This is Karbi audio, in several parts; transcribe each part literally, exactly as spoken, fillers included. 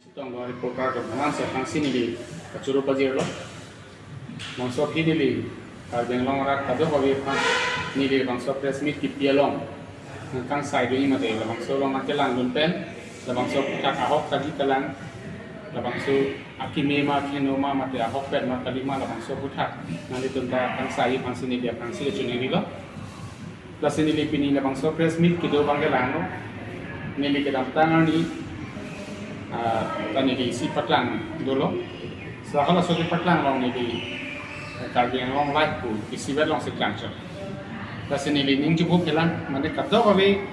Chetong lo reporter ke bhanan se aphrangsi neli kachoro pajirlo. Bangso aphi neli Karbi Anglong arat kadokave aphan neli labangso press meet kipi along nangkangsai do-i mate labangso along nangkelangdun pen labangso aphuthak ahok kali kalang, labangso akeme ma keheno ma mate ahokpet ma kali ma labangso aphuthak nanglitum ta kangsai aphansi neli aphrangsi kachiningrilo. Lasi neli pini labangso press meet kedo abangke lahelo. Neli kedamtang arni, ah, ta neli isi paklang dolo. Sa halaso kepaklang along neli, eh, Karbi Anglong Live pu isivet alongsi klangchot. Lasi neli ning chubuk kelang, mane kadokave,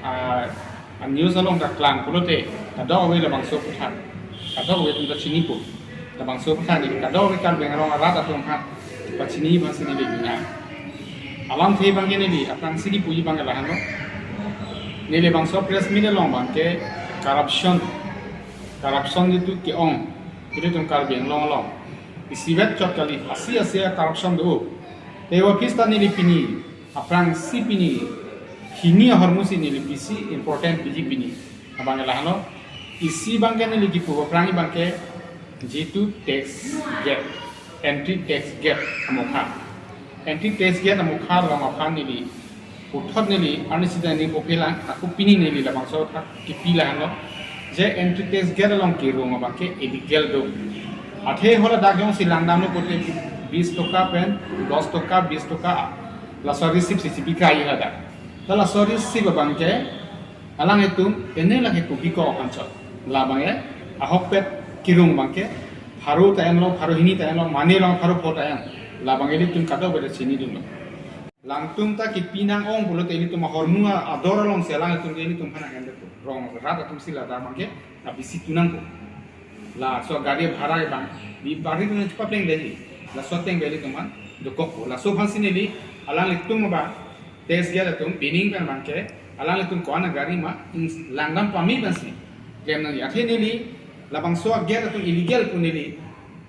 ah, a-news along ta klang pulote kadokave labangso aphuthak kadokave atum ta chinipo. Labangso aphuthak neli kadokave Karbi Anglong arat atum aphan pachini aphansi neli ninga. Alamthe abangke neli aphrangsi kipuji abangke lahenlo. Neli labangso press meet along abangke corruption, corruption jitu ke-ong, ilitum Karbi Anglong along isivet chot kali, asi asi corruption do. Te office ta neli pini aphrangsi pini hini ahormusi neli bisi important piji pini. Abangke lahenlo, isi abangke neli kipu aphrang abangke jitu tax gate, entry tax gate amokha. Entry tax gate amokha along aphan neli puthot neli arnisi ta neli pophelang, ako pini neli labangso aphuthak kipi lahenlo. Je entry tax gate along kerung abangke illegal do. Athe hala dak jongsi langdamlo pulote bis toka pen dos toka, bis toka laso receipt si chipi kai ladak. Ta laso receipt abangke alanglitum ene lake kopiko aphan chot. Labangke ahokpet kerung abangke pharo ta enlo, pharo hini ta enlo, mane along pharo pho ta en. Labangke ilitum kadokave ta chinidunlo. Langtum ta kipi nang-ong pulote ilitum ahormu ador alongsi alanglitum ke ilitum aphan nang-en depo. Rong rat atumsi ladak abangke abisi tu nangpo. Laso gari bhara abang, bi bari tu nang chepaplengleji. Laso ateng ilitum aphan dokokpo. Laso aphansi neli alanglitum abang tax gate atum pining pen abangke alanglitum ko-an agari ma ins-, langdam pame pensi klem nangji. Athe neli labangso agate atum illegal pu neli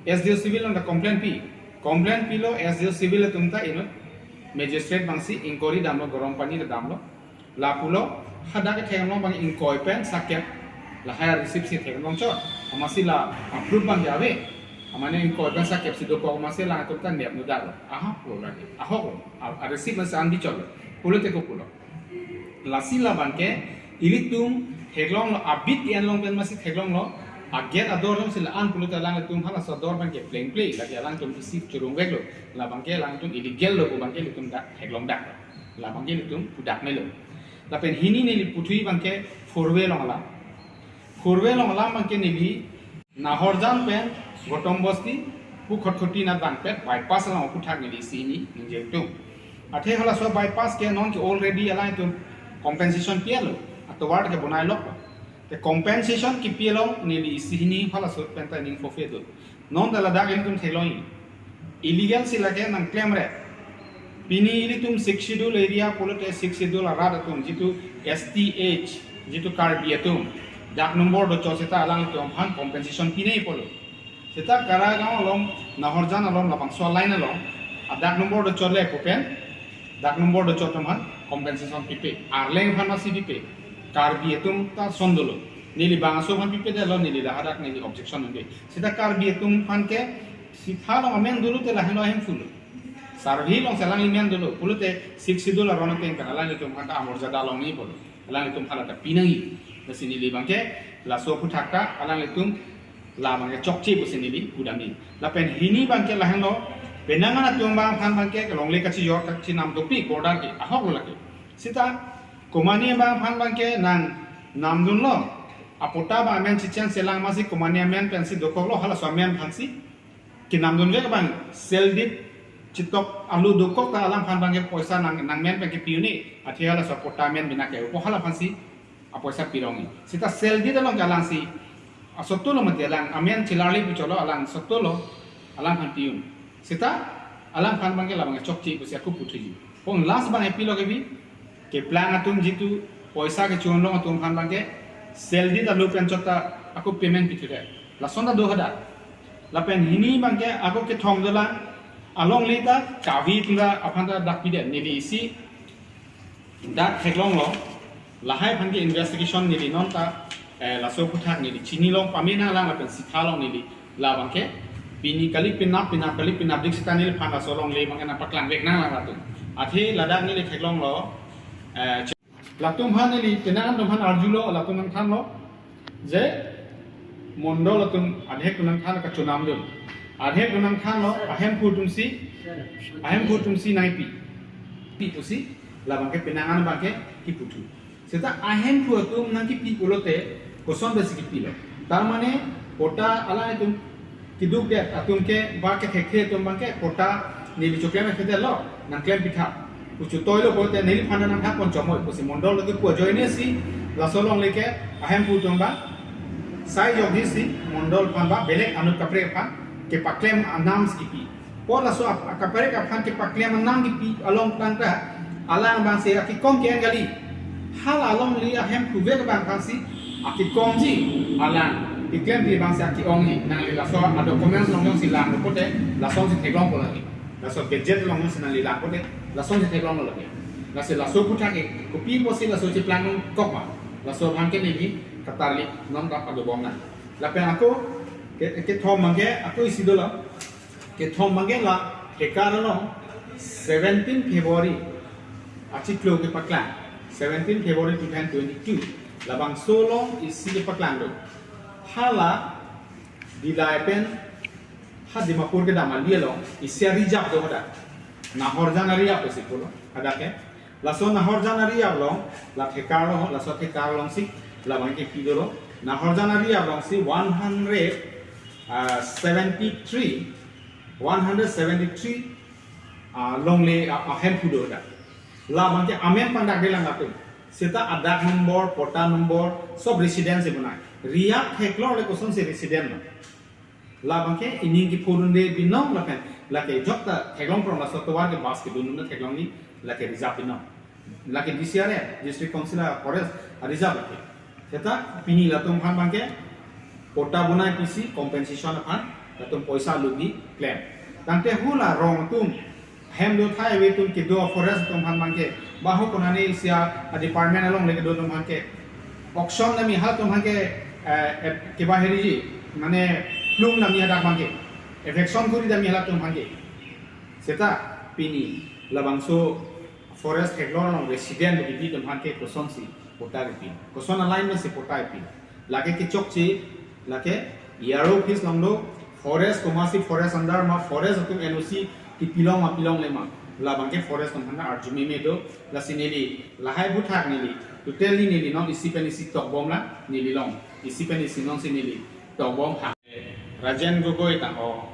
S D O civil along ta complaint pi. Complaint pilo S D O civil atum ta inut magistrate abangsi inquiry damlo, gorom pani ta damlo. Lapulo hadak theklong abang ingkoi pen sakep lahai receipt si theklong chot. Amatsi la approve abang ave. Amane ingkoi pen sakep si dokok amatsi alangtum ta nep nu dalo. Aha, pulo lagi. Ahok lo. A, a receipt masi an bichot lo. Pulote kopulo. Lasi labangke ilitum theklonglo, abit ke-en along pen masi theklonglo. Agate ador jongsi la-an pulote alangtum halaso ador abangke plengple, lake alangtum isi churungveklo. Labangke alangtum illegal lo pu abangke ilitum dak theklongdaklo. Labangke ilitum pudak melo. Lapen hini neli puthui abangke four way along alam. Four way along alam abangke neli Nahorjan pen Gautam Basti pu Khatkhati nat bangpet bypass along aphuthak neli isi hini ningjetung. Athe halaso bypass ke non ke already alangtum compensation pilo, atovar ke bonai lok. Te compensation kipi along neli isi hini halaso pen ta ning fofedo. Non ta ladak ilitum theklong-i. Illegal si lake nangklemre. Pini ilitum Sixth Schedule area pulote Sixth Schedule arat atum jitu S T H, jitu Karbi atum dak number do chot seta alangtum aphan compensation pinei pulo. Seta Karagaon along, Nahorjan along, labangso line along, a dak number do chot le pu pen, dak number do chot atum aphan compensation pipe. Arleng aphan masi pipe. Karbi atum ta son dolo. Neli bangso aphan pipedetlo, neli lahadak neli objection nangke. Seta Karbi atum aphan ke sitha along amen dolo te lahenlo ahemphul. Survey alongsi alangli men dolo. Pulote Sixth Schedule aron ateng pen alanglitum aphan ta amorjada longle pulo. Alanglitum aphan ta pinangji. Lasi neli abangke laso aphuthak ta alanglitum labangke chokche pusi neli pudamji. Lapen hini abangke lahenlo, penang atum abang aphan abangke kelongle kachijor kachinam dopik border ke ahok lo lake. Seta komane abang aphan abangke nangnamdunlo. Apatta abang amen chichange chelang masi komane amen pensi dokoklo, halaso amen aphansi kenamdunvek abang sale deed chitok alu dokok ta alangphan abangke poisa nang, nangmen pen kepi un-e, athe halaso apatta amen bina ke-opo, hala aphansi apoisa pirong-i. Seta sale deed along ke alangsi asotolo mati alang amen chelarli pu cholo alang sotolo alangphan pi un. Seta alangphan abangke labang chokche pusi ako puthuji. Pon last abang epilo kebi, keplang atum jitu poisa kechonglong atum aphan abangke sale deed alu pen chot ta ako payment pithudet. Lason ta do hadak. Lapen hini abangke ako kethom dolang, alongle ta kave atum ta aphan ta dak pidet, neli isi dak theklonglo, lahai aphan ke investigation neli non ta Eh, laso aphuthak neli chinilong pame nanglang lapen sitha long neli labang ke pini kali penap penap kali penap dik seta neliphan laso longle abang ke nangpaklang vek nanglang latum. Athe ladak neli theklonglo, eh, latum aphan neli penang atum aphan arjulo, latum nangthanlo je mondol atum adhek atum nangthan kachonam dun. Adhek atum nangthanlo ahemphu atumsi, ahemphu atumsi nangpi, pi pusi labang ke penang an abang ke kiputhu. Seta ahemphu atum nangkipi pulote koson besi kipilo. Tar mane patta alangtum keduk det atum ke ba kethekthe atum abang ke patta neli choklem kethelo, nangklem pitha. Kuchu toilo pulote neliphan nangthak pon chomoi pusi mondol ke pu ajoine si laso longle ke ahemphu atum abang sai jokji si mondol aphan ba belek anut kaprek aphan kepaklem anam si kipi. Pon laso ap-, akaprek aphan kepaklem anam kipi along tangka alang abang si akikom ke-en kali. Hala alongle ahemphu vek abang aphan si akikomji, alang keklempi abang si aki-ongji. Nangli laso a-documents along jongsi langlo pulote lasonsi theklongpo lagi. Laso gazette along jongsi nangli lang pulote lasonsi theklongpo lagi. Lasi laso aphuthak ke kopi pusi laso cheplang nangkok ma, laso aphan ke neli katarli non rap ado bom na. Lapen ako ke, kethom abang ke ako isi dolo. Kethom abang ke la thekar along seventeen February achiklo kepaklang, seventeen February two thousand twenty-two, labangso along isi kepaklang do. Hala Dillai pen ha Dimapur kedam ali along isi a-reserve do hadak. Nahorjan a-reserve pusi pulo hadak ke. Laso Nahorjan a-reserve along, la thekar along, laso thekar alongsi labang ke pi dolo. Nahorjan a-reserve alongsi one hundred, ah, seventy-three, one hundred seventy-three, ah, longle, ah, ahemphu do hadak. Labang ke amen pangdakdelang atum. Seta adag nombor, patta nombor, sob residence si bonai. Reserve theklongle kosonsi resident lo. Labang ke ining kephodunde binong lapen lake jokta theklong prong, laso tovar ke bus kedun dun theklong ni lake reserve binong. Lake D C R F, District Council a-forest a-reserve lake. Seta pini latum aphan abang ke patta bonai pusi compensation aphan latum poisa lubi klem. Tangte hula rong atum hem do thai ave atum kedo forest atum aphan abang ke, ba ho konane isi a-department alongle kedo atum aphan ke, auction nami halatum aphan ke, eh, eh, keba heriji, mane plum nami hadak abang ke, eviction kuri dami halatum aphan ke. Seta pini labangso forest theklong along resident kebi atum aphan ke kosonsi patta kepi, koson a-line si patta kepi. Lake kechokche, lake E R O office along do, forest komatsi forest under ma, forest atum N O C kepilong ma pilongle ma, labang ke forest atum aphan arju meme do. Lasi neli lahai aphuthak neli totally neli non isi pen isi tokbom lang, neli along isi pen isi nonsi neli tokbom ha. Rajen Gogoi tang ho,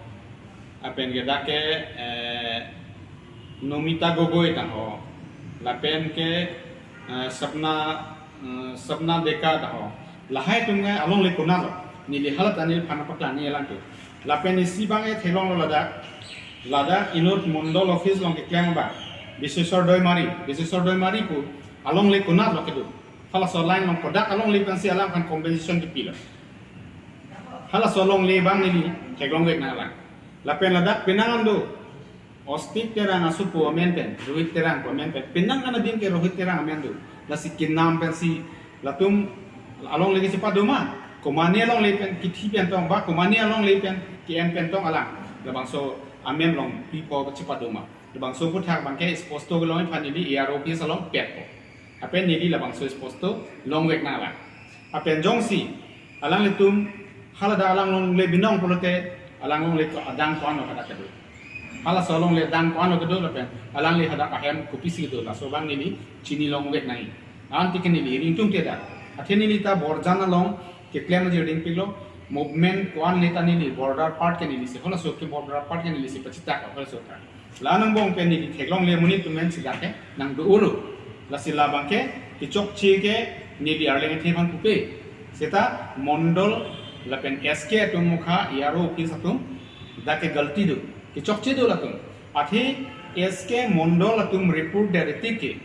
lapen ke dak ke, eh, Nomita Gogoi tang ho, lapen ke, eh, Sapna, eh, Sapna Deka tang ho. Lahai atum ke alongle konatlo, neli hala ta neliphan paklang ni alang tu. Lapen isi abang ke theklonglo ladak, ladak inut mondol office along keklem abang, Biseswar Doimari, Biseswar Doimari pu alongle konatlo kedo. Halaso line along kodak alongle pensi alangphan compensation kepilo. Halaso longle abang neli theklong vek nanglang. Lapen ladak penang an do, Ostik Terang asopo amen pen, Rohit Terang pu amen pen, penang an adim ke Rohit Terang amen do. Lasi kenam pensi latum alongle ke chepadoma, komane alongle pen kithi pen tong ba komane alongle pen ke-en pen tong alang. Labangso amen along pipo chepadoma. Labangso aphuthak abang ke sposto kelong aphan neli E R O office along petpo. Lapen neli labangso sposto long vek nanglang. Lapen jongsi alanglitum haladak alang longle binong pulote alang longle ko-, adang ko-anlo hadak kedo. Halaso longle adang ko-anlo kedo lapen alangli hadak ahem kopisi kedo, laso abang neli chinilong vek nangji. Anti ke neli ringtung te dak. Athe neli ta Borjan along keklem jirding piklo, movement ko-an le ta neli border part ke neli si, halaso ke border part ke neli si pachitak, halaso ta. La angbong pen neli theklongle monit atum pensi dak ke nangdo olo. Lasi labang ke kechokche ke neli arleng athe aphan pupe. Seta mondol lapen S K atum mukha E R O office atum dak ke galti do. Kechokche do latum. Athe S K mondol atum report det tik ke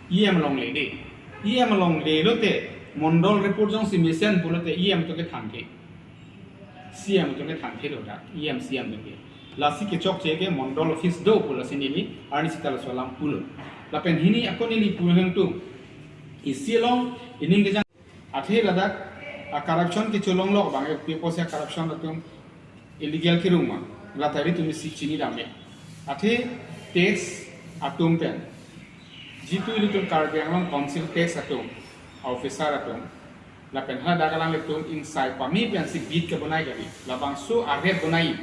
E M along lede. E M along lelote mondol report jongsi mesen pulote E M atum ke thangke. C M atum ke thangthelo dak, E M, C M atum ke. Lasi kechokche ke mondol office do pu lasi neli arni sita laso alam pulo. Lapen hini ako neli pu hang tu, isi along ining kejang, athe ladak A corruption kecholonglok abang, eh, pi apotsi a corruption atum illegal kerung ma, la ta ilitum si chini dam-e. Athe tax atum pen, jitu ilitum Karbi Anglong Council tax atum, officer atum, lapen hadak alanglitum ingsai pame pensi beat kebonai kali. Labangso a-rate bonai.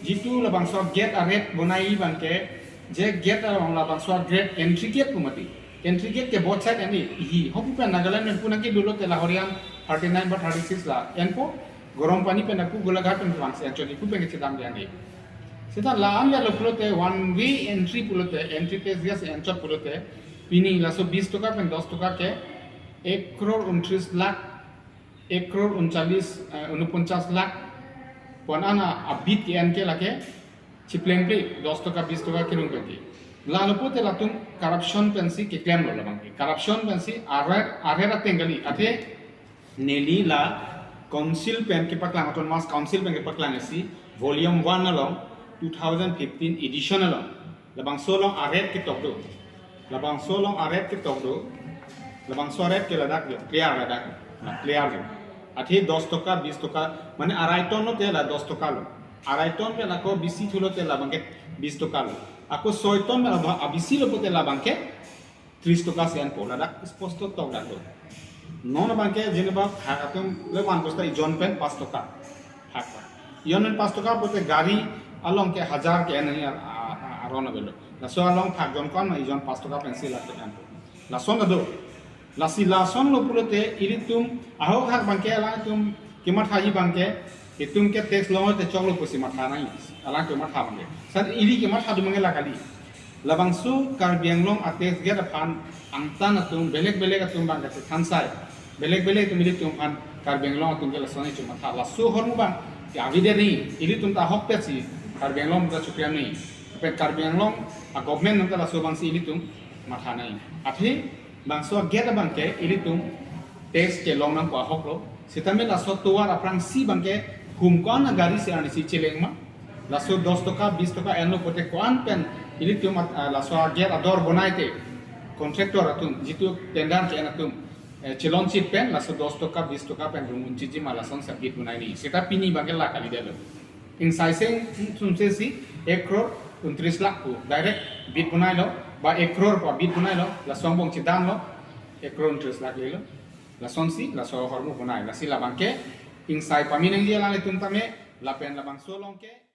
Jitu labangso gate a-rate bonai abangke, je gate along labangso gate, entry gate pu mati. Entry gate ke both side ani, ihi. Hopu pen Nagaland pen pu nangkedo lote la Horian thirty nine ba thirty six la enpo, Garampani pen aku Golaghat pen pulang si enchot, ipu pen kechedam dia ni. Seta la-an ya lo pulote, one way entry pulote, entry tax dia si enchot pulote, pini laso bis toka pen dos toka ke, ek crore untris lakh, ek crore unchalis, eh, unuponchas lakh, pon ana a-beat ke-en ke lake, chiplengple, dos toka, bis toka kerung pen ke. Lalo pulote latum corruption pensi keklemlo labang ke. Corruption pensi a-rate, a-rate ateng kali, athe neli la Council pen kepaklang, Autonomous Council pen kepaklang isi, volume one along, two thousand fifteen edition along. Labangso along a-rate ketok do. Labangso along a-rate ketok do. Labangso a-rate ke ladak lo, clear ladak. Na clear lo. Athe dos toka, bis toka, mane arai ton lote la dos toka lo. Arai ton pen ako bisi thu lote labang ke bis toka lo. Ako soi ton pen abha-, abisi lo pulote labang ke tris toka si enpo, ladak sposto tok dak do. Non abang ke jeneba phak atum le one bosta ijon pen pas toka. Phak pa. Ijon pen pas toka pulote gari along ke hajar ke-en nangji ar-, a-, a-, aron avelo. Laso along phak jon ko-an ma ijon pas toka pensi ladak enpo. Lason do. Lasi lason lo pulote ilitum ahok hak abang ke alangtum kemathaji abang ke, itum ke tax longlo te choklo pusi matha nangji. Alang kematha abang ke. San ili kematha do abang ke la kali. Labangso Karbi Anglong a-tax gate aphan angtan atum belek belek atum abang ke thansai. Belek belek atum ilitum aphan Karbi Anglong atum ke lason ichu matha. Laso ahormu abang ke avideni, ilitum ta ahokpet si Karbi Anglong ta chupiam ni. Pen Karbi Anglong a-government nang ta laso abang si ilitum matha nangji. Athe bangso gate abang ke ilitum tax chelong nangpo ahok lo. Sitame laso tovar aphrangsi abang ke hum ko-an gari si arni si cheleng ma. Laso dos toka, bis toka enlo pulote ko-an pen ilitum at-, ah, laso gate ador bonai te contractor atum, jitu tender ke-en atum, eh, chelongchit pen laso dos toka, bis toka pen rung unchitji ma, lason si beat bonai ni. Seta pini abang ke la kalidetlo. Ingsai seng sumse si ek crore untris lakh pu direct beat bonailo, ba ek crore pu beat bonailo, laso angbong chedamlo, ek crore untris lakh lelo. Lasonsi laso ahormu bonai. Lasi labang ke ingsai pame nangji alanglitum tame, lapen labangso along ke